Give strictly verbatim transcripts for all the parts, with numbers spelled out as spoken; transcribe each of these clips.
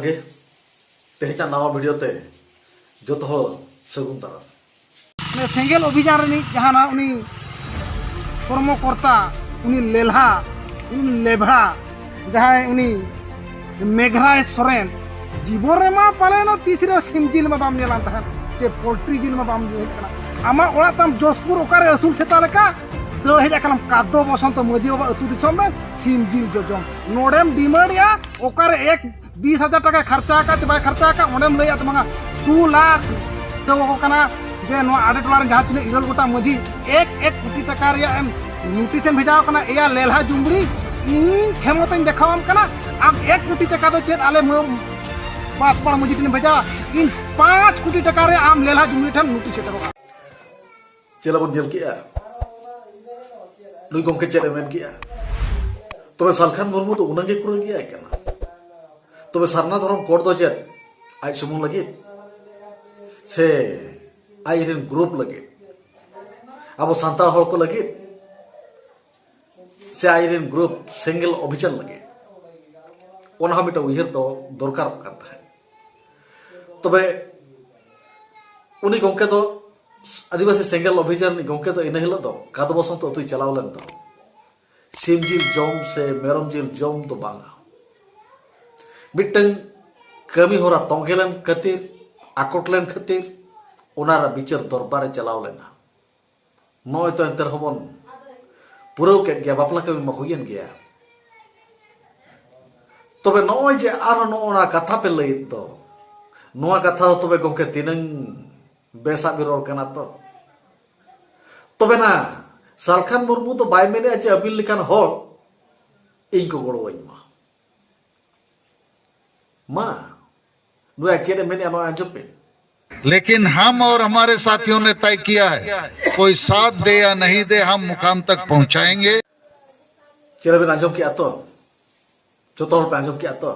ᱜᱮ, ᱛᱮᱦᱮᱧᱟᱜ ᱱᱟᱣᱟ ᱵᱷᱤᱰᱤᱭᱳ ᱛᱮ ᱡᱚᱛᱚ ᱦᱚᱲ ᱥᱟᱹᱜᱩᱱ ᱫᱟᱨᱟᱢ᱾ ᱚᱱᱮ ᱥᱮᱸᱜᱮᱞ ᱚᱵᱷᱤᱡᱟᱱ ᱨᱤᱱᱤᱡ ᱡᱟᱦᱟᱱᱟᱜ ᱩᱱᱤ ᱠᱚᱨᱢᱚᱠᱚᱨᱛᱟ, ᱩᱱᱤ ᱞᱮᱞᱦᱟ, ᱩᱱᱤ ᱞᱮᱵᱷᱲᱟ, ᱡᱟᱦᱟᱸᱭ ᱩᱱᱤ ᱢᱮᱜᱷᱨᱟᱭ ᱥᱚᱨᱮᱱ, ᱡᱤᱵᱚᱱ ᱨᱮᱢᱟ ᱯᱟᱞᱮᱱ ᱛᱤᱥ ᱨᱮᱦᱚᱸ ᱥᱤᱢ ᱡᱤᱞ ᱢᱟ ᱵᱟᱢ ᱧᱮᱞᱟᱱ ᱛᱟᱦᱮᱸᱫ, ᱪᱮ ᱯᱳᱞᱴᱨᱤ ᱡᱤᱞ ᱢᱟ ᱵᱟᱢ ᱧᱮᱞ ᱠᱟᱱᱟ᱾ ᱟᱢᱟᱜ ᱚᱲᱟᱜ ᱛᱟᱢ ᱡᱚᱥᱯᱩᱨ, ᱚᱠᱟᱨᱮ ᱟᱹᱥᱩᱞ ᱥᱮᱛᱟ ᱞᱮᱠᱟ ᱫᱟᱹᱲ ᱦᱮᱡ ᱟᱠᱟᱱᱟᱢ ᱠᱟᱫᱚ ᱵᱚᱥᱚᱱᱛᱚ ᱢᱟᱹᱡᱷᱤ ᱵᱟᱵᱟ ᱟᱹᱛᱩ ᱫᱤᱥᱚᱢ ᱨᱮ ᱥᱤᱢ ᱡᱤᱞ ᱡᱚᱡᱚᱢ᱾ ᱱᱚᱰᱮᱢ ᱰᱤᱢᱟᱱᱰᱮᱜᱼᱟ, ᱚᱠᱟᱨᱮ ᱮᱠ ᱵᱤᱥ ᱦᱟᱡᱟᱨ ᱴᱟᱠᱟᱭ ᱠᱷᱟᱨᱪᱟ ᱟᱠᱟᱫ ᱪᱮ ᱵᱟᱭ ᱠᱷᱟᱨᱪᱟ ᱟᱠᱟᱫ, ᱚᱸᱰᱮᱢ ᱞᱟᱹᱭᱟ ᱛᱚ ᱵᱟᱝᱟ, ᱫᱩ ᱞᱟᱠᱷ ᱫᱟᱹᱣ ᱟᱠᱚ ᱠᱟᱱᱟ ᱡᱮ ᱱᱚᱣᱟ ᱟᱰᱮ ᱴᱚᱞᱟ ᱨᱮᱱ ᱡᱟᱦᱟᱸ ᱛᱤᱱᱟᱹᱜ ᱤᱨᱟᱹᱞ ᱜᱚᱴᱟᱝ ᱢᱟᱹᱡᱷᱤ ᱮᱠ ᱮᱠ ᱠᱳᱴᱤ ᱴᱟᱠᱟ ᱨᱮᱭᱟᱜ ᱮᱢ ᱱᱳᱴᱤᱥ ᱮᱢ ᱵᱷᱮᱡᱟ ᱟᱠᱟᱱᱟ, ᱮᱭᱟ ᱞᱮᱞᱦᱟ ᱡᱩᱢᱵᱽᱲᱤ, ᱤᱧ ᱠᱷᱮᱢᱚᱛᱟᱧ ᱫᱮᱠᱷᱟᱣᱟᱢ ᱠᱟᱱᱟ, ᱟᱢ ᱮᱠ ᱠᱳᱴᱤ ᱴᱟᱠᱟ ᱫᱚ ᱪᱮᱫ ᱟᱞᱮ ᱢᱟᱹ-, ᱵᱟᱥᱯᱟᱲᱟ ᱢᱟᱹᱡᱷᱤ ᱴᱷᱮᱱ ᱮᱢ ᱵᱷᱮᱡᱟᱣᱟ, ᱤᱧ ᱯᱟᱸᱪ ᱠᱳᱴᱤ ᱴᱟᱠᱟ ᱨᱮ ᱟᱢ ᱞᱮᱞᱦᱟ ᱡᱩᱢᱵᱽᱲᱤ ᱴᱷᱮᱱ ᱱᱳᱴᱤᱥ ᱥᱮᱴᱮᱨᱚᱜᱼᱟ᱾ ᱪᱮᱫ ᱵᱚᱱ ᱧᱮᱞ ᱠᱮᱜᱼᱟ? ᱱᱩᱭ ᱜᱚᱢᱠᱮ ᱪᱮᱫ ᱮ ᱢᱮᱱ ᱠᱮᱜᱼᱟ? ᱛᱚᱵᱮ ᱥᱟᱞᱠᱷᱟᱱ ᱢᱩᱨᱢᱩ ᱫᱚ ᱩᱱᱟᱹᱝ ᱜᱮ ᱠᱩᱲᱟᱹ ᱜᱮᱭᱟᱭ ᱠᱟᱱᱟ᱾ ᱛᱚᱵᱮ ᱥᱟᱨᱱᱟ ᱫᱷᱚᱨᱚᱢ ᱠᱳᱰ ᱫᱚ ᱪᱮᱫ ᱟᱡ ᱥᱩᱢᱩᱝ ᱞᱟᱹᱜᱤᱫ ᱥᱮ ᱟᱡ ᱨᱮᱱ ᱜᱨᱩᱯ ᱞᱟᱹᱜᱤᱫ, ᱟᱵᱚ ᱥᱟᱱᱛᱟᱲ ᱦᱚᱲ ᱠᱚ ᱞᱟᱹᱜᱤᱫ ᱥᱮ ᱟᱡ ᱨᱮᱱ ᱜᱨᱩᱯ ᱥᱮᱸᱜᱮᱞ ᱚᱵᱷᱤᱡᱟᱱ ᱞᱟᱹᱜᱤᱫ? ᱚᱱᱟ ᱦᱚᱸ ᱢᱤᱫᱴᱟᱝ ᱩᱭᱦᱟᱹᱨ ᱫᱚ ᱫᱚᱨᱠᱟᱨᱚᱜ ᱠᱟᱱ ᱛᱟᱦᱮᱸᱫ᱾ ᱛᱚᱵᱮ ᱩᱱᱤ ᱜᱚᱢᱠᱮ ᱫᱚ ᱟᱹᱫᱤᱵᱟᱹᱥᱤ ᱥᱮᱸᱜᱮᱞ ᱚᱵᱷᱤᱡᱟᱱ ᱨᱤᱱᱤᱡ ᱜᱚᱢᱠᱮ ᱫᱚ ᱤᱱᱟᱹ ᱦᱤᱞᱳᱜ ᱫᱚ ᱠᱟᱫᱚ ᱵᱚᱥᱚᱱᱛᱚ ᱟᱹᱛᱩᱭ ᱪᱟᱞᱟᱣ ᱞᱮᱱ ᱫᱚ ᱥᱤᱢ ᱡᱤᱞ ᱡᱚᱢ ᱥᱮ ᱢᱮᱨᱚᱢ ᱡᱤᱞ ᱡᱚᱢ ᱫᱚ ᱵᱟᱝᱟ, ᱢᱤᱫᱴᱟᱝ ᱠᱟᱹᱢᱤ ᱦᱚᱨᱟ ᱛᱚᱸᱜᱮ ᱞᱮᱱ ᱠᱷᱟᱹᱛᱤᱨ, ᱟᱠᱚᱴ ᱞᱮᱱ ᱠᱷᱟᱹᱛᱤᱨ ᱚᱱᱟ ᱨᱮ ᱵᱤᱪᱟᱹᱨ ᱫᱚᱨᱵᱟᱨᱮ ᱪᱟᱞᱟᱣ ᱞᱮᱱᱟ᱾ ᱱᱚᱜᱼᱚᱭ ᱛᱚ ᱮᱱᱛᱮ ᱨᱮᱦᱚᱸ ᱵᱚᱱ ᱯᱩᱨᱟᱹᱣ ᱠᱮᱫ ᱜᱮᱭᱟ, ᱵᱟᱯᱞᱟ ᱠᱟᱹᱢᱤ ᱢᱟ ᱦᱩᱭᱮᱱ ᱜᱮᱭᱟ᱾ ᱛᱚᱵᱮ ᱱᱚᱜᱼᱚᱭ ᱡᱮ ᱟᱨᱦᱚᱸ ᱱᱚᱜᱼᱚ ᱱᱟ ᱠᱟᱛᱷᱟ ᱯᱮ ᱞᱟᱹᱭᱮᱫ ᱫᱚ, ᱱᱚᱣᱟ ᱠᱟᱛᱷᱟ ᱫᱚ ᱛᱚᱵᱮ ᱜᱚᱢᱠᱮ ᱛᱤᱱᱟᱹᱝ ᱵᱮᱥᱟᱜ ᱵᱤᱱ ᱨᱚᱲ ᱠᱟᱱᱟ ᱛᱚ? ᱛᱚᱵᱮ ᱱᱟ ᱥᱟᱞᱠᱷᱟᱱ ᱢᱩᱨᱢᱩ ᱫᱚ ᱵᱟᱭ ᱢᱮᱱᱮᱫᱼᱟ ᱡᱮ ᱟᱹᱵᱤᱱ ᱞᱮᱠᱟᱱ ᱦᱚᱲ ᱤᱧ ᱠᱚ ᱜᱚᱲᱚᱣᱟᱹᱧ ᱢᱟ᱾ ᱢᱟ, ᱱᱩᱭ ᱪᱮᱫ ᱮ ᱢᱮᱱᱮᱫᱼᱟ ᱱᱚᱣᱟ ᱟᱸᱡᱚᱢ ᱯᱮ᱾ लेकिन हम और हमारे साथियों ने तय किया है, कोई साथ दे या नहीं दे, हम मुकाम तक पहुंचाएंगे। ᱪᱮᱫ ᱵᱮᱱ ᱟᱸᱡᱚᱢ ᱠᱮᱜᱼᱟ ᱛᱚ? ᱡᱚᱛᱚ ᱦᱚᱲ ᱯᱮ ᱟᱸᱡᱚᱢ ᱠᱮᱜᱼᱟ ᱛᱚ?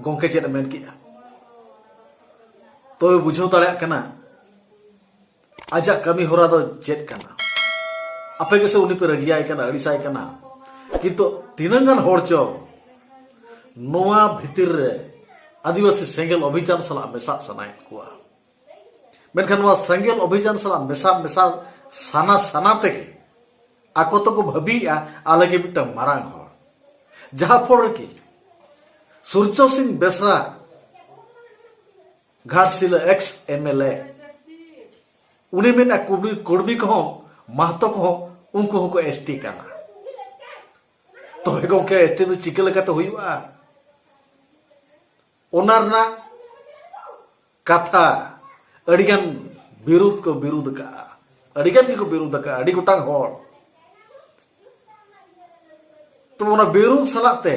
ᱜᱚᱢᱠᱮ ᱪᱮᱫ ᱮ ᱢᱮᱱ ᱠᱮᱜᱼᱟ? ᱛᱚᱵᱮ ᱵᱩᱡᱷᱟᱹᱣ ᱫᱟᱲᱮᱭᱟᱜ ᱠᱟᱱᱟ ᱟᱡᱟᱜ ᱠᱟᱹᱢᱤ ᱦᱚᱨᱟ ᱫᱚ ᱪᱮᱫ ᱠᱟᱱᱟ? ᱟᱯᱮ ᱜᱮᱥᱮ ᱩᱱᱤ ᱯᱮ ᱨᱟᱹᱜᱤᱭᱟᱭ ᱠᱟᱱᱟ, ᱟᱹᱲᱤᱥᱟᱭ ᱠᱟᱱᱟ᱾ ᱠᱤᱱᱛᱩ ᱛᱤᱱᱟᱹᱝ ᱜᱟᱱ ᱦᱚᱲ ᱪᱚ ᱱᱚᱣᱟ ᱵᱷᱤᱛᱤᱨ ᱨᱮ ᱟᱹᱫᱤᱵᱟᱹᱥᱤ ᱥᱮᱸᱜᱮᱞ ᱚᱵᱷᱤᱡᱟᱱ ᱥᱟᱞᱟᱜ ᱢᱮᱥᱟᱜ ᱥᱟᱱᱟᱭᱮᱫ ᱠᱚᱣᱟ᱾ ᱢᱮᱱᱠᱷᱟᱱ ᱱᱚᱣᱟ ᱥᱮᱸᱜᱮᱞ ᱚᱵᱷᱤᱡᱟᱱ ᱥᱟᱞᱟᱜ ᱢᱮᱥᱟ ᱢᱮᱥᱟ ᱥᱟᱱᱟ ᱥᱟᱱᱟ ᱛᱮᱜᱮ ᱟᱠᱚ ᱛᱮᱠᱚ ᱵᱷᱟᱹᱵᱤᱭᱮᱫᱼᱟ ᱟᱞᱮ ᱜᱮ ᱢᱤᱫᱴᱟᱝ ᱢᱟᱨᱟᱝ ᱦᱚᱲ᱾ ᱡᱟᱦᱟᱸ ᱯᱚᱨᱮ ᱠᱤ Surya Singh Besra, Ghatshila ex M L A, ᱩᱱᱤ ᱢᱮᱱᱟ ᱠᱩᱲᱢᱤ, ᱠᱩᱲᱢᱤ ᱠᱚᱦᱚᱸ, ᱢᱟᱦᱛᱚ ᱠᱚᱦᱚᱸ ᱩᱱᱠᱩ ᱦᱚᱸᱠᱚ ᱮᱥ ᱴᱤ ᱠᱟᱱᱟ᱾ ᱛᱚᱵᱮ ᱜᱚᱢᱠᱮ, ᱮᱥ ᱴᱤ ᱫᱚ ᱪᱤᱠᱟᱹ ᱞᱮᱠᱟᱛᱮ ᱦᱩᱭᱩᱜᱼᱟ? ᱚᱱᱟ ᱨᱮᱱᱟᱜ ᱠᱟᱛᱷᱟ ᱟᱹᱰᱤᱜᱟᱱ ᱵᱤᱨᱩᱫᱷ ᱠᱚ ᱵᱤᱨᱩᱫᱷ ᱟᱠᱟᱫᱼᱟ, ᱟᱹᱰᱤᱜᱟᱱ ᱜᱮᱠᱚ ᱵᱤᱨᱩᱫᱷ ᱟᱠᱟᱫᱼᱟ, ᱟᱹᱰᱤ ᱜᱚᱴᱟᱝ ᱦᱚᱲ᱾ ᱛᱚ ᱚᱱᱟ ᱵᱤᱨᱩᱫᱷ ᱥᱟᱞᱟᱜ ᱛᱮ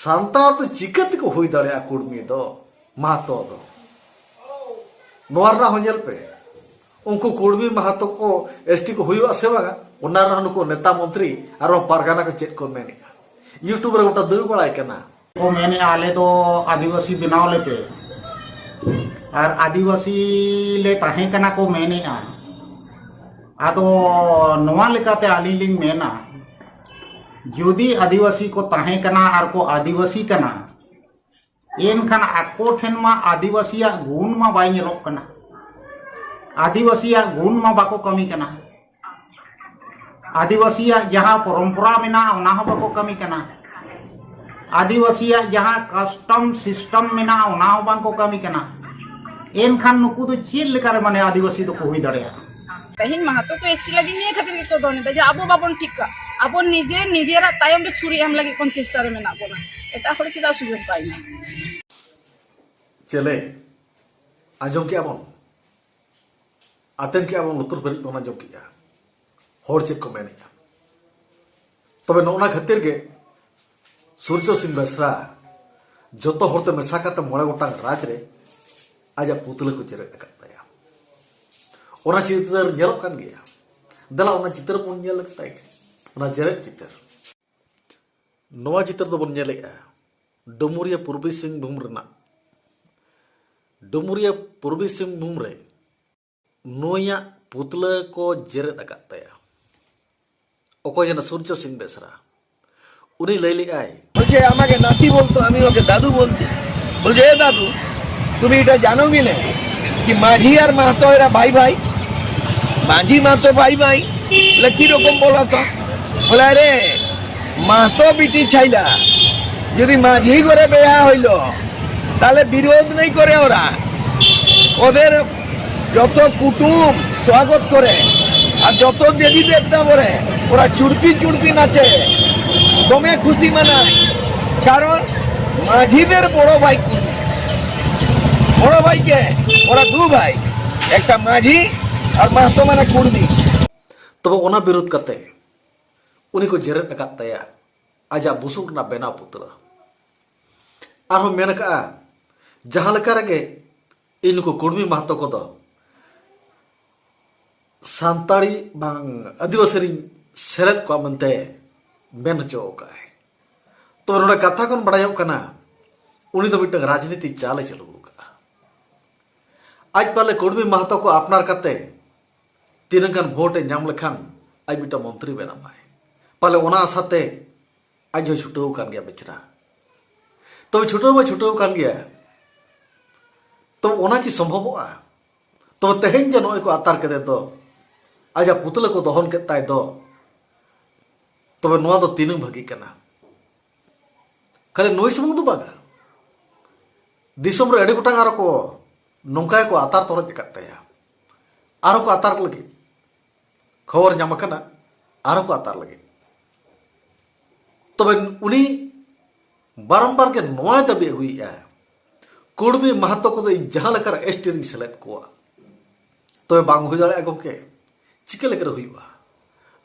ᱥᱟᱱᱛᱟᱲ ᱫᱚ ᱪᱤᱠᱟᱹ ᱛᱮᱠᱚ ᱦᱩᱭ ᱫᱟᱲᱮᱭᱟᱜᱼᱟ ᱠᱩᱲᱢᱤ ᱫᱚ, ᱢᱟᱦᱛᱚ ᱫᱚ? ᱱᱚᱣᱟ ᱨᱮᱱᱟᱜ ᱦᱚᱸ ᱧᱮᱞ ᱯᱮ, ᱩᱱᱠᱩ ᱠᱩᱲᱢᱤ ᱢᱟᱦᱛᱚ ᱠᱚ ᱮᱥ ᱴᱤ ᱠᱚ ᱦᱩᱭᱩᱜᱼᱟ ᱥᱮ ᱵᱟᱝᱟ, ᱚᱱᱟ ᱨᱮᱦᱚᱸ ᱱᱩᱠᱩ ᱱᱮᱛᱟ ᱢᱚᱱᱛᱨᱤ ᱟᱨᱦᱚᱸ ᱯᱟᱨᱜᱟᱱᱟ ᱠᱚ ᱪᱮᱫ ᱠᱚ ᱢᱮᱱᱮᱜᱼᱟ᱾ YouTube ᱨᱮ ᱜᱚᱴᱟ ᱫᱟᱹᱲ ᱵᱟᱲᱟᱭ ᱠᱟᱱᱟ᱾ ᱠᱚ ᱢᱮᱱᱮᱜᱼᱟ, ᱟᱞᱮ ᱫᱚ ᱟᱹᱫᱤᱵᱟᱹᱥᱤ ᱵᱮᱱᱟᱣ ᱞᱮᱯᱮ, ᱟᱨ ᱟᱹᱫᱤᱵᱟᱹᱥᱤ ᱞᱮ ᱛᱟᱦᱮᱸ ᱠᱟᱱᱟ ᱠᱚ ᱢᱮᱱᱮᱜᱼᱟ᱾ ᱟᱫᱚ ᱱᱚᱣᱟ ᱞᱮᱠᱟᱛᱮ ᱟᱹᱞᱤᱧ ᱞᱤᱧ ᱢᱮᱱᱟ, ᱡᱩᱫᱤ ᱟᱹᱫᱤᱵᱟᱹᱥᱤ ᱠᱚ ᱛᱟᱦᱮᱸ ᱠᱟᱱᱟ ᱟᱨ ᱠᱚ ᱟᱹᱫᱤᱵᱟᱹᱥᱤ ᱠᱟᱱᱟ, ᱮᱱᱠᱷᱟᱱ ᱟᱠᱚ ᱴᱷᱮᱱ ᱢᱟ ᱟᱹᱫᱤᱵᱟᱹᱥᱤᱭᱟᱜ ᱜᱩᱱ ᱢᱟ ᱵᱟᱭ ᱧᱮᱞᱚᱜ ᱠᱟᱱᱟ, ᱟᱹᱫᱤᱵᱟᱹᱥᱤᱭᱟᱜ ᱜᱩᱱ ᱢᱟ ᱵᱟᱠᱚ ᱠᱟᱹᱢᱤ ᱠᱟᱱᱟ, ᱟᱹᱫᱤᱵᱟᱹᱥᱤᱭᱟᱜ ᱡᱟᱦᱟᱸ ᱯᱚᱨᱚᱢᱯᱚᱨᱟ ᱢᱮᱱᱟᱜᱼᱟ ᱚᱱᱟ ᱦᱚᱸ ᱵᱟᱠᱚ ᱠᱟᱹᱢᱤ ᱠᱟᱱᱟ, ᱟᱹᱫᱤᱵᱟᱹᱥᱤᱭᱟᱜ ᱡᱟᱦᱟᱸ ᱠᱟᱥᱴᱚᱢ ᱥᱤᱥᱴᱚᱢ ᱢᱮᱱᱟᱜᱼᱟ ᱚᱱᱟ ᱦᱚᱸ ᱵᱟᱝ ᱠᱚ ᱠᱟᱹᱢᱤ ᱠᱟᱱᱟ᱾ ᱮᱱᱠᱷᱟᱱ ᱱᱩᱠᱩ ᱫᱚ ᱪᱮᱫ ᱞᱮᱠᱟᱨᱮ ᱢᱟᱱᱮ ᱟᱹᱫᱤᱵᱟᱹᱥᱤ ᱫᱚᱠᱚ ᱦᱩᱭ ᱫᱟᱲᱮᱭᱟᱜᱼᱟ? ᱛᱮᱦᱮᱧ ᱢᱟᱦᱟᱛᱚ ᱠᱚ ᱮᱥ ᱴᱤ ᱞᱟᱹᱜᱤᱫ ᱱᱤᱭᱟᱹ ᱠᱷᱟᱹᱛᱤᱨ ᱜᱮᱠᱚ ᱫᱚᱱ ᱮᱫᱟ ᱡᱮ ᱟᱵᱚ ᱵᱟᱵᱚᱱ ᱴᱷᱤᱠ ᱠᱟᱜ, ᱟᱵᱚ ᱱᱤᱡᱮ ᱱᱤᱡᱮᱨᱟᱜ ᱛᱟᱭᱚᱢ ᱨᱮ ᱪᱷᱩᱨᱤ ᱮᱢ ᱞᱟᱹᱜᱤᱫ ᱵᱚᱱ ᱪᱮᱥᱴᱟ ᱨᱮ ᱢᱮᱱᱟᱜ ᱵᱚᱱᱟ, ᱮᱴᱟᱜ ᱦᱚᱲ ᱪᱮᱫᱟᱜ ᱥᱩᱡᱳᱜᱽ ᱵᱟᱭ ᱧᱟᱢᱟ? ᱪᱮᱞᱮ, ᱟᱸᱡᱚᱢ ᱠᱮᱜᱼᱟ ᱵᱚᱱ, ᱟᱛᱮᱱ ᱠᱮᱜᱼᱟ ᱵᱚᱱ, ᱞᱩᱛᱩᱨ ᱯᱮᱨᱮᱡ ᱵᱚᱱ ᱟᱸᱡᱚᱢ ᱠᱮᱜᱼᱟ ᱦᱚᱲ ᱪᱮᱫ ᱠᱚ ᱢᱮᱱᱮᱜᱼᱟ᱾ ᱛᱚᱵᱮ ᱱᱚᱜᱼᱱᱟ ᱠᱷᱟᱹᱛᱤᱨ ᱜᱮ ᱥᱩᱨᱡᱚ ᱥᱤᱝ ᱵᱮᱥᱨᱟ ᱡᱚᱛᱚ ᱦᱚᱲᱛᱮ ᱢᱮᱥᱟ ᱠᱟᱛᱮ ᱢᱚᱬᱮ ᱜᱚᱴᱟᱝ ᱨᱟᱡᱽ ᱨᱮ ᱟᱡᱟᱜ ᱯᱩᱛᱞᱟᱹ ᱠᱚ ᱡᱮᱨᱮᱫ ᱟᱠᱟᱫ ᱛᱟᱭᱟ᱾ ᱚᱱᱟ ᱪᱤᱛᱟᱹᱨ ᱧᱮᱞᱚᱜ ᱠᱟᱱ ᱜᱮᱭᱟ᱾ ᱫᱮᱞᱟ ᱚᱱᱟ ᱪᱤᱛᱟᱹᱨ ᱵᱚᱱ ᱧᱮᱞ ᱞᱮᱜᱮ ᱛᱟᱭ ᱜᱮ, ᱚᱱᱟ ᱡᱮᱨᱮᱫ ᱪᱤᱛᱟᱹᱨ᱾ ᱱᱚᱣᱟ ᱪᱤᱛᱟᱹᱨ ᱫᱚᱵᱚᱱ ᱧᱮᱞᱮᱜᱼᱟ ᱰᱩᱢᱩᱨᱤᱭᱟᱹ ᱯᱩᱨᱵᱤ ᱥᱤᱝᱵᱷᱩᱢ ᱨᱮᱱᱟᱜ᱾ ᱰᱩᱢᱩᱨᱤᱭᱟᱹ ᱯᱩᱨᱵᱤ ᱥᱤᱝᱵᱷᱩᱢ ᱨᱮ ᱱᱩᱭᱟᱜ ᱯᱩᱛᱞᱟᱹ ᱠᱚ ᱡᱮᱨᱮᱫ ᱟᱠᱟᱫ ᱛᱟᱭᱟ᱾ ᱚᱠᱚᱭ ᱡᱮᱱᱟ? ᱥᱩᱨᱡᱚ ᱥᱤᱝ ᱵᱮᱥᱨᱟ᱾ ᱩᱱᱤ ᱞᱟᱹᱭ ᱞᱮᱫᱼᱟᱭ, বলছে, আমাকে নাতি বলতো, আমি ওকে দাদু বলছি। বলছে, এ দাদু, তুমি এটা জানো কি না কি মাঝি আর মাহাতো এরা ভাই ভাই? মাঝি মাহাতো ভাই ভাই। বলে, কিরকম বলো তো? বলে, আরে, মাহাতো বিটি ছাইলা যদি মাঝি করে বেয়া হইল, তাহলে বিরোধ নেই করে ওরা। ওদের যত কুটুম স্বাগত করে আর যত দেবী দেবতা করে, ওরা চুরপি চুরপি নাচে, দমে খুশি মানায়। কারণ মাঝিদের বড় ভাই কুর্মি, বড় ভাইকে ওরা দু ভাই, একটা মাঝি আর মাহাতো মানে কুর্মি। ᱛᱚᱵᱮ ᱚᱱᱟ ᱵᱤᱨᱩᱫᱷ ᱠᱟᱛᱮ ᱩᱱᱤ ᱠᱚ ᱡᱮᱨᱮᱫ ᱟᱠᱟᱫ ᱛᱟᱭᱟ ᱟᱡᱟᱜ ᱵᱩᱥᱩᱵ ᱨᱮᱱᱟᱜ ᱵᱮᱱᱟᱣ ᱯᱩᱛᱲᱟᱹ᱾ ᱟᱨᱦᱚᱸ ᱢᱮᱱ ᱟᱠᱟᱫᱼᱟ, ᱡᱟᱦᱟᱸ ᱞᱮᱠᱟ ᱨᱮᱜᱮ ᱤᱧ ᱱᱩᱠᱩ ᱠᱩᱲᱢᱤ ᱢᱟᱦᱟᱛᱚ ᱠᱚᱫᱚ ᱥᱟᱱᱛᱟᱲᱤ ᱵᱟᱝ ᱟᱹᱫᱤᱵᱟᱹᱥᱤ ᱨᱤᱧ ᱥᱮᱞᱮᱫ ᱠᱚᱣᱟ ᱢᱮᱱᱛᱮ ᱢᱮᱱ ᱦᱚᱪᱚ ᱟᱠᱟᱫᱼᱟᱭ᱾ ᱛᱚᱵᱮ ᱱᱚᱰᱮ ᱠᱟᱛᱷᱟ ᱠᱷᱚᱱ ᱵᱟᱲᱟᱭᱚᱜ ᱠᱟᱱᱟ, ᱩᱱᱤ ᱫᱚ ᱢᱤᱫᱴᱟᱝ ᱨᱟᱡᱽᱱᱤᱛᱤ ᱪᱟᱞᱮ ᱪᱟᱹᱞᱩ ᱟᱠᱟᱫᱼᱟ᱾ ᱟᱡ ᱯᱟᱞᱮ ᱠᱩᱲᱢᱤ ᱢᱟᱦᱟᱛᱚ ᱠᱚ ᱟᱯᱱᱟᱨ ᱠᱟᱛᱮ ᱛᱤᱱᱟᱹᱜ ᱜᱟᱱ ᱵᱷᱳᱴ ᱮ ᱧᱟᱢ ᱞᱮᱠᱷᱟᱱ ᱟᱡ ᱢᱤᱫᱴᱟᱝ ᱢᱚᱱᱛᱨᱤ ᱵᱮᱱᱟᱜ ᱢᱟᱭ᱾ ᱯᱟᱞᱮ ᱚᱱᱟ ᱟᱥᱟᱛᱮ ᱟᱡ ᱦᱚᱸᱭ ᱪᱷᱩᱴᱟᱹᱣ ᱟᱠᱟᱱ ᱜᱮᱭᱟ ᱵᱮᱪᱟᱨᱟ᱾ ᱛᱚᱵᱮ ᱪᱷᱩᱴᱟᱹᱣ ᱢᱟ ᱪᱷᱩᱴᱟᱹᱣ ᱟᱠᱟᱱ ᱜᱮᱭᱟ, ᱛᱚᱵᱮ ᱚᱱᱟ ᱠᱤ ᱥᱚᱢᱵᱷᱚᱵᱚᱜᱼᱟ? ᱛᱚᱵᱮ ᱛᱮᱦᱮᱧ ᱡᱮ ᱱᱚᱜᱼᱚᱭ ᱠᱚ ᱟᱛᱟᱨ ᱠᱮᱫᱮ ᱫᱚ, ᱟᱡᱟᱜ ᱯᱩᱛᱞᱟᱹ ᱠᱚ ᱫᱚᱦᱚᱱ ᱠᱮᱫ ᱛᱟᱭ ᱫᱚ, ᱛᱚᱵᱮ ᱱᱚᱣᱟ ᱫᱚ ᱛᱤᱱᱟᱹᱝ ᱵᱷᱟᱹᱜᱤ ᱠᱟᱱᱟ? ᱠᱷᱟᱹᱞᱤ ᱱᱩᱭ ᱥᱩᱢᱩᱝ ᱫᱚ ᱵᱟᱝᱟ, ᱫᱤᱥᱚᱢ ᱨᱮ ᱟᱹᱰᱤ ᱜᱚᱴᱟᱝ ᱟᱨᱚ ᱠᱚ ᱱᱚᱝᱠᱟ ᱜᱮᱠᱚ ᱟᱛᱟᱨ ᱛᱚᱨᱚᱡ ᱟᱠᱟᱫ ᱛᱟᱭᱟ᱾ ᱟᱨᱚ ᱠᱚ ᱟᱛᱟᱨ ᱞᱟᱹᱜᱤᱫ ᱠᱷᱚᱵᱚᱨ ᱧᱟᱢ ᱟᱠᱟᱱᱟ, ᱟᱨᱚ ᱠᱚ ᱟᱛᱟᱨ ᱞᱟᱹᱜᱤᱫ᱾ ᱛᱚᱵᱮ ᱩᱱᱤ ᱵᱟᱨᱚᱢᱵᱟᱨ ᱜᱮ ᱱᱚᱣᱟᱭ ᱫᱟᱹᱵᱤ ᱟᱹᱜᱩᱭᱮᱫᱼᱟ, ᱠᱩᱲᱢᱤ ᱢᱟᱦᱟᱛᱚ ᱠᱚᱫᱚ ᱤᱧ ᱡᱟᱦᱟᱸ ᱞᱮᱠᱟᱨᱮ ᱮᱥ ᱴᱤ ᱨᱤᱧ ᱥᱮᱞᱮᱫ ᱠᱚᱣᱟ᱾ ᱛᱚᱵᱮ ᱵᱟᱝ ᱦᱩᱭ ᱫᱟᱲᱮᱭᱟᱜᱼᱟ ᱜᱚᱢᱠᱮ, ᱪᱤᱠᱟᱹ ᱞᱮᱠᱟᱨᱮ ᱦᱩᱭᱩᱜᱼᱟ?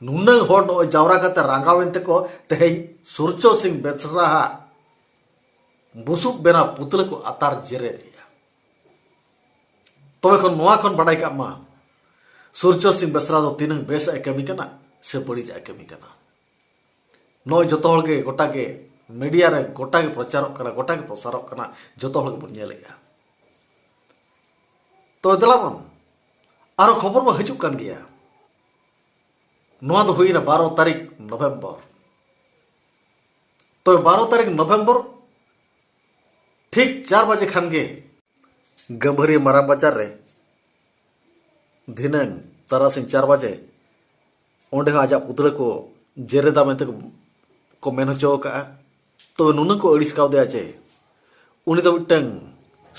ᱱᱩᱱᱟᱹᱝ ᱦᱚᱲ ᱱᱚᱜᱼᱚᱭ ᱡᱟᱣᱨᱟ ᱠᱟᱛᱮ ᱨᱟᱸᱜᱟᱣᱮᱱ ᱛᱮᱠᱚ ᱛᱮᱦᱮᱧ ᱥᱩᱨᱪᱚ ᱥᱤᱝ ᱵᱮᱥᱨᱟ ᱦᱟᱜ ᱵᱩᱥᱩᱵ ᱵᱮᱱᱟᱣ ᱯᱩᱛᱞᱟᱹ ᱠᱚ ᱟᱛᱟᱨ ᱡᱮᱨᱮᱫ ᱮᱫᱼᱟ᱾ ᱛᱚᱵᱮ ᱠᱷᱚᱱ ᱱᱚᱣᱟ ᱠᱷᱚᱱ ᱵᱟᱰᱟᱭ ᱠᱟᱜ ᱢᱟ, ᱥᱩᱨᱪᱚ ᱥᱤᱝ ᱵᱮᱥᱨᱟ ᱫᱚ ᱛᱤᱱᱟᱹᱝ ᱵᱮᱥᱟᱜ ᱮ ᱠᱟᱹᱢᱤ ᱠᱟᱱᱟ ᱥᱮ ᱵᱟᱹᱲᱤᱡᱟᱜ ᱮ ᱠᱟᱹᱢᱤ ᱠᱟᱱᱟ᱾ ᱱᱚᱜᱼᱚᱭ ᱡᱚᱛᱚ ᱦᱚᱲ ᱜᱮ ᱜᱚᱴᱟ ᱜᱮ ᱢᱤᱰᱤᱭᱟ ᱨᱮ ᱜᱚᱴᱟ ᱜᱮ ᱯᱨᱚᱪᱟᱨᱚᱜ ᱠᱟᱱᱟ, ᱜᱚᱴᱟ ᱜᱮ ᱯᱨᱚᱥᱟᱨᱚᱜ ᱠᱟᱱᱟ, ᱡᱚᱛᱚ ᱦᱚᱲ ᱜᱮᱵᱚᱱ ᱧᱮᱞᱮᱫᱼᱟ᱾ ᱛᱚᱵᱮ ᱫᱮᱞᱟ ᱵᱚᱱ, ᱟᱨᱚ ᱠᱷᱚᱵᱚᱨ ᱢᱟ ᱦᱤᱡᱩᱜ ᱠᱟᱱ ᱜᱮᱭᱟ᱾ ᱱᱚᱣᱟ ᱫᱚ ᱦᱩᱭᱱᱟ ᱵᱟᱨᱚ ᱛᱟᱹᱨᱤᱠᱷ ᱱᱚᱵᱷᱮᱢᱵᱚᱨ᱾ ᱛᱚᱵᱮ ᱵᱟᱨᱚ ᱛᱟᱹᱨᱤᱠᱷ ᱱᱚᱵᱷᱮᱢᱵᱚᱨ ᱴᱷᱤᱠ ᱪᱟᱨ ᱵᱟᱡᱮ ᱠᱷᱟᱱ ᱜᱮ ᱜᱟᱹᱢᱵᱷᱟᱹᱨᱤᱭᱟᱹ ᱢᱟᱨᱟᱝ ᱵᱟᱡᱟᱨ ᱨᱮ ᱫᱷᱤᱱᱟᱹᱝ ᱛᱟᱨᱟᱥᱤᱧ ᱪᱟᱨ ᱵᱟᱡᱮ ᱚᱸᱰᱮ ᱦᱚᱸ ᱟᱡᱟᱜ ᱯᱩᱛᱲᱟᱹ ᱠᱚ ᱡᱮᱨᱮᱫᱟ ᱢᱮᱱᱛᱮ ᱠᱚ, ᱠᱚ ᱢᱮᱱ ᱦᱚᱪᱚ ᱟᱠᱟᱫᱼᱟ᱾ ᱛᱚᱵᱮ ᱱᱩᱱᱟᱹᱝ ᱠᱚ ᱟᱹᱲᱤᱥ ᱠᱟᱣᱫᱮᱭᱟ ᱡᱮ ᱩᱱᱤ ᱫᱚ ᱢᱤᱫᱴᱟᱝ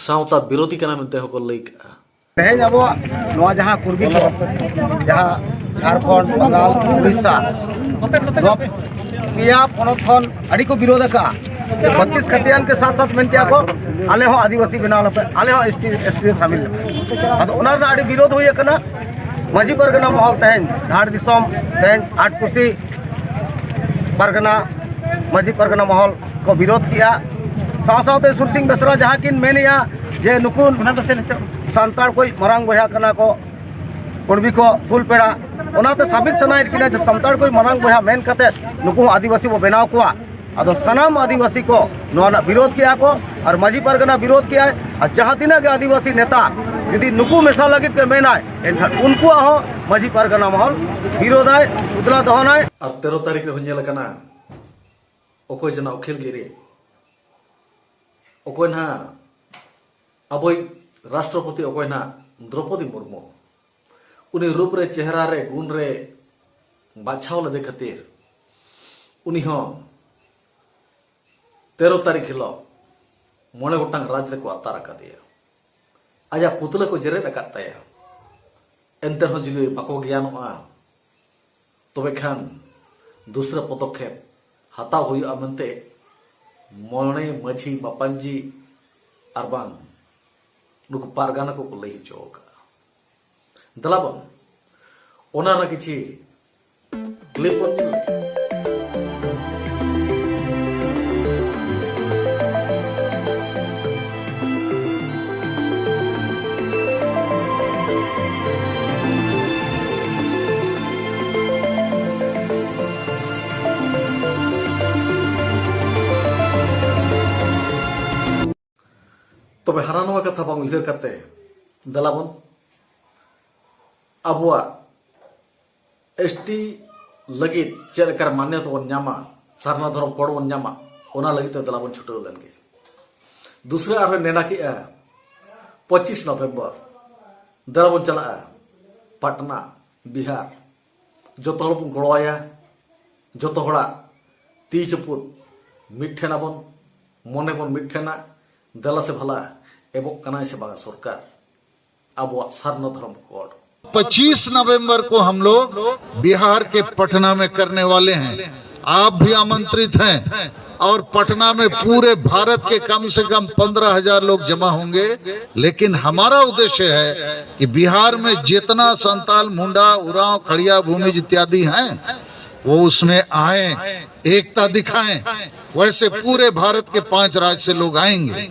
ᱥᱟᱶᱛᱟ ᱵᱤᱨᱳᱫᱷᱤ ᱠᱟᱱᱟ ᱢᱮᱱᱛᱮ ᱦᱚᱸᱠᱚ ᱞᱟᱹᱭ ᱠᱟᱜᱼᱟ᱾ ᱛᱮᱦᱮᱧ ᱟᱵᱚᱣᱟᱜ ᱱᱚᱣᱟ ᱡᱟᱦᱟᱸ ᱠᱩᱨᱵᱤ ᱠᱚ, ᱡᱟᱦᱟᱸ ᱡᱷᱟᱲᱠᱷᱚᱸᱰ, ᱵᱟᱝᱜᱟᱞ, ᱩᱲᱤᱥᱥᱟ, ᱱᱚᱣᱟ ᱯᱮᱭᱟ ᱯᱚᱱᱚᱛ ᱠᱷᱚᱱ ᱟᱹᱰᱤ ᱠᱚ ᱵᱤᱨᱳᱫ ᱟᱠᱟᱫᱼᱟ᱾ ᱵᱟᱛᱤᱥ ᱠᱷᱟᱛᱤᱭᱟᱱ ᱠᱮ ᱥᱟᱛ ᱥᱟᱛ ᱢᱮᱱ ᱠᱮᱜᱼᱟ ᱠᱚ, ᱟᱞᱮ ᱦᱚᱸ ᱟᱹᱫᱤᱵᱟᱹᱥᱤ ᱵᱮᱱᱟᱣ ᱞᱮᱯᱮ, ᱟᱞᱮ ᱦᱚᱸ ᱮᱥ ᱴᱤ, ᱮᱥ ᱴᱤ ᱨᱮ ᱥᱟᱢᱤᱞ ᱞᱮᱯᱮ᱾ ᱟᱫᱚ ᱚᱱᱟ ᱨᱮᱱᱟᱜ ᱟᱹᱰᱤ ᱵᱤᱨᱳᱫ ᱦᱩᱭ ᱟᱠᱟᱱᱟ᱾ ᱢᱟᱹᱡᱷᱤ ᱯᱟᱨᱜᱟᱱᱟ ᱢᱚᱦᱚᱞ ᱛᱮᱦᱮᱧ ᱫᱷᱟᱲ ᱫᱤᱥᱚᱢ, ᱛᱮᱦᱮᱧ ᱟᱴᱠᱩᱥᱤ ᱯᱟᱨᱜᱟᱱᱟ, ᱢᱟᱹᱡᱷᱤ ᱯᱟᱨᱜᱟᱱᱟ ᱢᱚᱦᱚᱞ ᱠᱚ ᱵᱤᱨᱳᱫ ᱠᱮᱜᱼᱟ᱾ ᱥᱟᱶ ᱥᱟᱶᱛᱮ ᱥᱩᱨ ᱥᱤᱝ ᱵᱮᱥᱨᱟ ᱡᱟᱦᱟᱸ ᱠᱤᱱ ᱢᱮᱱᱮᱜᱼᱟ ᱡᱮ ᱱᱩᱠᱩ ᱥᱟᱱᱛᱟᱲ ᱠᱚ ᱢᱟᱨᱟᱝ ᱵᱚᱭᱦᱟ ᱠᱟᱱᱟ ᱠᱚ, ᱠᱩᱲᱵᱤ ᱠᱚ ᱯᱷᱩᱞ ᱯᱮᱲᱟ, ᱚᱱᱟᱛᱮ ᱥᱟᱵᱤᱛ ᱥᱟᱱᱟᱭᱮᱫ ᱠᱤᱱᱟ ᱡᱮ ᱥᱟᱱᱛᱟᱲ ᱠᱚ ᱢᱟᱨᱟᱝ ᱵᱚᱭᱦᱟ ᱢᱮᱱ ᱠᱟᱛᱮ ᱱᱩᱠᱩ ᱦᱚᱸ ᱟᱹᱫᱤᱵᱟᱹᱥᱤ ᱵᱚ ᱵᱮᱱᱟᱣ ᱠᱚᱣᱟ᱾ ᱟᱫᱚ ᱥᱟᱱᱟᱢ ᱟᱹᱫᱤᱵᱟᱹᱥᱤ ᱠᱚ ᱱᱚᱣᱟ ᱨᱮᱱᱟᱜ ᱵᱤᱨᱳᱫ ᱠᱮᱜᱼᱟ ᱠᱚ ᱟᱨ ᱢᱟᱹᱡᱷᱤ ᱯᱟᱨᱜᱟᱱᱟ ᱵᱤᱨᱳᱫ ᱠᱮᱜᱼᱟᱭ᱾ ᱟᱨ ᱡᱟᱦᱟᱸ ᱛᱤᱱᱟᱹᱜ ᱜᱮ ᱟᱹᱫᱤᱵᱟᱹᱥᱤ ᱱᱮᱛᱟ ᱡᱩᱫᱤ ᱱᱩᱠᱩ ᱢᱮᱥᱟ ᱞᱟᱹᱜᱤᱫ ᱯᱮ ᱢᱮᱱᱟᱭ, ᱮᱱᱠᱷᱟᱱ ᱩᱱᱠᱩᱣᱟᱜ ᱦᱚᱸ ᱢᱟᱹᱡᱷᱤ ᱯᱟᱨᱜᱟᱱᱟ ᱢᱚᱦᱚᱞ ᱵᱤᱨᱳᱫᱟᱭ, ᱩᱫᱽᱞᱟ ᱫᱚᱦᱚᱱᱟᱭ᱾ ᱟᱨ ᱛᱮᱨᱚ ᱛᱟᱹᱨᱤᱠᱷ ᱨᱮᱦᱚᱸ ᱧᱮᱞ ᱟᱠᱟᱱᱟ, ᱚᱠᱚᱭ ᱡᱮ ᱱᱟᱜ ᱩᱠᱤᱞ ᱜᱤᱨᱤ, ᱚᱠᱚᱭ ᱱᱟᱜ ᱟᱵᱚᱭᱤᱡ ᱨᱟᱥᱴᱨᱚᱯᱚᱛᱤ, ᱚᱠᱚᱭ ᱱᱟᱜ ᱫᱨᱚᱯᱚᱫᱤ ᱢᱩᱨᱢᱩ, ᱩᱱᱤ ᱨᱩᱯ ᱨᱮ, ᱪᱮᱦᱨᱟ ᱨᱮ, ᱜᱩᱱ ᱨᱮ ᱵᱟᱪᱷᱟᱣ ᱞᱮᱫᱮ ᱠᱷᱟᱹᱛᱤᱨ ᱩᱱᱤ ᱦᱚᱸ ᱛᱮᱨᱚ ᱛᱟᱹᱨᱤᱠᱷ ᱦᱤᱞᱳᱜ ᱢᱚᱬᱮ ᱜᱚᱴᱟᱝ ᱨᱟᱡᱽ ᱨᱮᱠᱚ ᱟᱛᱟᱨ ᱟᱠᱟᱫᱮᱭᱟ᱾ ᱟᱡᱟᱜ ᱯᱩᱛᱞᱟᱹ ᱠᱚ ᱡᱮᱨᱮᱫ ᱟᱠᱟᱫ ᱛᱟᱭᱟ᱾ ᱮᱱᱛᱮ ᱨᱮᱦᱚᱸ ᱡᱩᱫᱤ ᱵᱟᱠᱚ ᱜᱮᱭᱟᱱᱚᱜᱼᱟ, ᱛᱚᱵᱮ ᱠᱷᱟᱱ ᱫᱩᱥᱨᱟᱹ ᱯᱚᱫᱚᱠᱷᱮᱯ ᱦᱟᱛᱟᱣ ᱦᱩᱭᱩᱜᱼᱟ ᱢᱮᱱᱛᱮ ᱢᱚᱬᱮ ᱢᱟᱹᱡᱷᱤ ᱢᱟᱯᱟᱧᱡᱤ ᱟᱨ ᱵᱟᱝ ᱱᱩᱠᱩ ᱯᱟᱨᱜᱟᱱᱟ ᱠᱚᱠᱚ ᱞᱟᱹᱭ ᱦᱚᱪᱚ ᱟᱠᱟᱫᱼᱟ᱾ ᱫᱮᱞᱟ ᱵᱚᱱ ᱚᱱᱟ ᱨᱮᱱᱟᱜ ᱠᱤᱪᱷᱤ ᱠᱞᱤᱯ ᱵᱚᱱ ᱧᱮᱞ ᱞᱮᱜᱮ᱾ ᱛᱚᱵᱮ ᱦᱟᱱᱟ ᱱᱚᱣᱟ ᱠᱟᱛᱷᱟ ᱵᱟᱝ ᱩᱭᱦᱟᱹᱨ ᱠᱟᱛᱮ, ᱫᱮᱞᱟ ᱵᱚᱱ ᱟᱵᱚᱣᱟᱜ ᱮᱥ ᱴᱤ ᱞᱟᱹᱜᱤᱫ ᱪᱮᱫ ᱞᱮᱠᱟᱨᱮ ᱢᱟᱱᱱᱚᱛᱟ ᱵᱚᱱ ᱧᱟᱢᱟ, ᱥᱟᱨᱱᱟ ᱫᱷᱚᱨᱚᱢ ᱠᱳᱰ ᱵᱚᱱ ᱧᱟᱢᱟ, ᱚᱱᱟ ᱞᱟᱹᱜᱤᱫ ᱛᱮ ᱫᱮᱞᱟ ᱵᱚᱱ ᱪᱷᱩᱴᱟᱹᱣ ᱞᱮᱱ ᱜᱮ᱾ ᱫᱩᱥᱨᱟ ᱟᱨᱦᱚᱸ ᱱᱮᱰᱟ ᱠᱮᱜᱼᱟ ᱯᱚᱸᱪᱤᱥ ᱱᱚᱵᱷᱮᱢᱵᱚᱨ, ᱫᱮᱞᱟ ᱵᱚᱱ ᱪᱟᱞᱟᱜᱼᱟ ᱯᱟᱴᱱᱟ, ᱵᱤᱦᱟᱨ᱾ ᱡᱚᱛᱚ ᱦᱚᱲ ᱵᱚᱱ ᱜᱚᱲᱚᱣᱟᱭᱟ, ᱡᱚᱛᱚ ᱦᱚᱲᱟᱜ ᱛᱤ ᱪᱩᱯᱩᱫ ᱢᱤᱫ ᱴᱷᱮᱱ ᱟᱵᱚᱱ, ᱢᱚᱱᱮ ᱵᱚᱱ ᱢᱤᱫ ᱴᱷᱮᱱᱟ᱾ ᱫᱮᱞᱟ ᱥᱮ ᱵᱷᱟᱞᱟ ᱮᱢᱚᱜ ᱠᱟᱱᱟᱭ ᱥᱮ ᱵᱟᱝᱟ ᱥᱚᱨᱠᱟᱨ ᱟᱵᱚᱣᱟᱜ ᱥᱟᱨᱱᱟ ᱫᱷᱚᱨᱚᱢ ᱠᱳᱰ? पच्चीस नवंबर को हम लोग बिहार के पटना में करने वाले हैं। आप भी आमंत्रित हैं और पटना में पूरे भारत के कम से कम पंद्रह हजार लोग जमा होंगे। लेकिन हमारा उद्देश्य है कि बिहार में जितना संताल, मुंडा, उरांव, खड़िया, भूमिज इत्यादि हैं, वो उसमें आए, एकता दिखाएं। वैसे पूरे भारत के पांच राज्य से लोग आएंगे।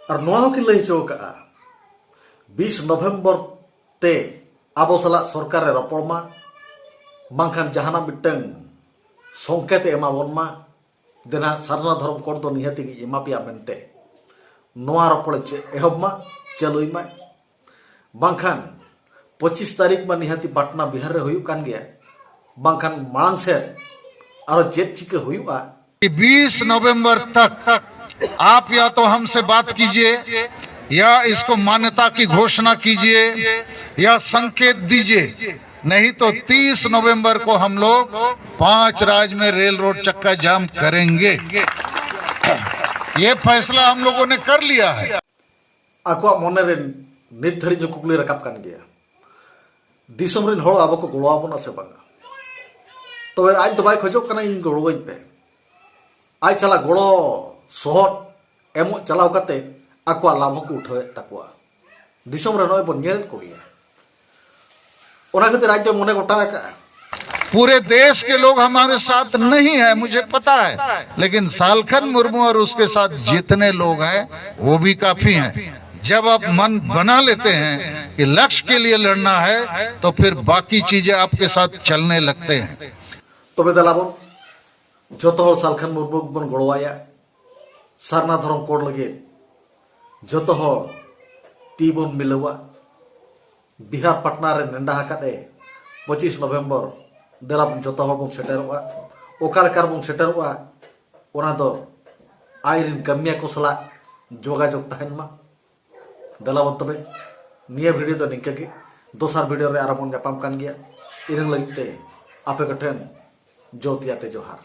ᱟᱨ ᱱᱚᱣᱟ ᱦᱚᱸᱠᱤᱱ ᱞᱟᱹᱭ ᱦᱚᱪᱚ ᱟᱠᱟᱫᱼᱟ, ᱵᱤᱥ ᱱᱚᱵᱷᱮᱢᱵᱚᱨ ᱛᱮ ᱟᱵᱚ ᱥᱟᱞᱟᱜ ᱥᱚᱨᱠᱟᱨ ᱮ ᱨᱚᱯᱚᱲ ᱢᱟ, ᱵᱟᱝᱠᱷᱟᱱ ᱡᱟᱦᱟᱱᱟᱜ ᱢᱤᱫᱴᱟᱝ ᱥᱚᱝᱠᱮᱛ ᱮ ᱮᱢᱟ ᱵᱚᱱ ᱢᱟ, ᱫᱮᱱᱟ ᱥᱟᱨᱱᱟ ᱫᱷᱚᱨᱚᱢ ᱠᱳᱰ ᱫᱚ ᱱᱤᱦᱟᱹᱛ ᱜᱮ ᱮᱢᱟ ᱯᱮᱭᱟ ᱢᱮᱱᱛᱮ ᱱᱚᱣᱟ ᱨᱚᱯᱚᱲ ᱮ ᱪᱮ-, ᱮᱦᱚᱵ ᱢᱟ, ᱪᱟᱹᱞᱩᱭ ᱢᱟᱭ᱾ ᱵᱟᱝᱠᱷᱟᱱ ᱯᱚᱸᱪᱤᱥ ᱛᱟᱹᱨᱤᱠᱷ ᱢᱟ ᱱᱤᱦᱟᱹᱛᱤ ᱯᱟᱴᱱᱟ ᱵᱤᱦᱟᱨ ᱨᱮ ᱦᱩᱭᱩᱜ ᱠᱟᱱ ᱜᱮᱭᱟ, ᱵᱟᱝᱠᱷᱟᱱ ᱢᱟᱲᱟᱝ ᱥᱮᱫ ᱟᱨᱚ ᱪᱮᱫ ᱪᱤᱠᱟᱹ ᱦᱩᱭᱩᱜᱼᱟ? बीस नवंबर तक आप या तो हमसे बात कीजिए, या इसको मान्यता की घोषणा कीजिए, या संकेत दीजिए। नहीं तो तीस नवंबर को हम लोग पांच राज्य में रेल रोड चक्का जाम करेंगे। ये फैसला हम लोगों ने कर लिया है। ᱟᱠᱚᱣᱟᱜ ᱢᱚᱱᱮ ᱨᱮ ᱱᱤᱛ ᱫᱷᱟᱹᱨᱤᱡ ᱦᱚᱸ ᱠᱩᱠᱞᱤ ᱨᱟᱠᱟᱵ ᱠᱟᱱ ᱜᱮᱭᱟ, ᱫᱤᱥᱚᱢ ᱨᱮᱱ ᱦᱚᱲ ᱟᱵᱚ ᱠᱚ ᱜᱚᱲᱚ ᱟᱵᱚᱱᱟ ᱥᱮ ᱵᱟᱝᱟ? ᱛᱚᱵᱮ ᱟᱡ ᱫᱚ ᱵᱟᱭ ᱠᱷᱚᱡᱚᱜ ᱠᱟᱱᱟ ᱤᱧ ᱜᱚᱲᱚᱣᱟᱹᱧ ᱯᱮ᱾ ᱟᱡ ᱥᱟᱞᱟᱜ ᱜᱚᱲᱚ ᱥᱚᱦᱚᱫ ᱮᱢᱚᱜ ᱪᱟᱞᱟᱣ ᱠᱟᱛᱮ ᱟᱠᱚᱣᱟᱜ ᱞᱟᱵᱷ ᱦᱚᱸᱠᱚ ᱩᱴᱷᱟᱹᱣᱮᱫ ᱛᱟᱠᱚᱣᱟ᱾ ᱫᱤᱥᱚᱢ ᱨᱮ ᱱᱚᱜᱼᱚᱭ ᱵᱚᱱ ᱧᱮᱞᱮᱫ ᱠᱚᱜᱮᱭᱟ᱾ ᱚᱱᱟ ᱠᱷᱟᱹᱛᱤᱨ ᱟᱡ ᱫᱚᱭ ᱢᱚᱱᱮ ᱜᱚᱴᱟ ᱟᱠᱟᱫᱼᱟ᱾ पूरे देश के लोग हमारे साथ नहीं है, मुझे पता है, लेकिन सालखन मुर्मू और उसके साथ जितने लोग हैं, वो भी काफी हैं। जब आप मन बना लेते हैं कि लक्ष्य के लिए लड़ना है, तो फिर बाकी चीजें आपके साथ चलने लगते हैं। ᱛᱚᱵᱮ ᱫᱮᱞᱟ ᱵᱚᱱ ᱡᱚᱛᱚ ᱦᱚᱲ ᱥᱟᱞᱠᱷᱟᱱ ᱢᱩᱨᱢᱩ ᱜᱮᱵᱚᱱ ᱜᱚᱲᱚᱣᱟᱭᱟ᱾ ᱥᱟᱨᱱᱟ ᱫᱷᱚᱨᱚᱢ ᱠᱳᱰ ᱞᱟᱹᱜᱤᱫ ᱡᱚᱛᱚ ᱦᱚᱲ ᱛᱤ ᱵᱚᱱ ᱢᱤᱞᱟᱹᱣᱟ᱾ ᱵᱤᱦᱟᱨ ᱯᱟᱴᱱᱟ ᱨᱮ ᱱᱮᱰᱟ ᱟᱠᱟᱫ ᱮ ᱯᱚᱸᱪᱤᱥ ᱱᱚᱵᱷᱮᱢᱵᱚᱨ, ᱫᱮᱞᱟ ᱵᱚᱱ ᱡᱚᱛᱚ ᱦᱚᱲ ᱵᱚᱱ ᱥᱮᱴᱮᱨᱚᱜᱼᱟ᱾ ᱚᱠᱟ ᱞᱮᱠᱟ ᱨᱮᱵᱚᱱ ᱥᱮᱴᱮᱨᱚᱜᱼᱟ, ᱚᱱᱟ ᱫᱚ ᱟᱡ ᱨᱮᱱ ᱠᱟᱹᱢᱤᱭᱟᱹ ᱠᱚ ᱥᱟᱞᱟᱜ ᱡᱳᱜᱟᱡᱳᱜᱽ ᱛᱟᱦᱮᱱ ᱢᱟ᱾ ᱫᱮᱞᱟ ᱵᱚᱱ ᱛᱚᱵᱮ, ᱱᱤᱭᱟᱹ ᱵᱷᱤᱰᱤᱭᱳ ᱫᱚ ᱱᱤᱝᱠᱟᱹ ᱜᱮ᱾ ᱫᱚᱥᱟᱨ ᱵᱷᱤᱰᱤᱭᱳ ᱨᱮ ᱟᱨᱚ ᱵᱚᱱ ᱧᱟᱯᱟᱢ ᱠᱟᱱ ᱜᱮᱭᱟ᱾ ᱤᱱᱟᱹ ᱞᱟᱹᱜᱤᱫ ᱛᱮ ᱟᱯᱮ ᱠᱚᱴᱷᱮᱱ ᱡᱚᱛᱤᱭᱟᱛᱮ ᱡᱚᱦᱟᱨ᱾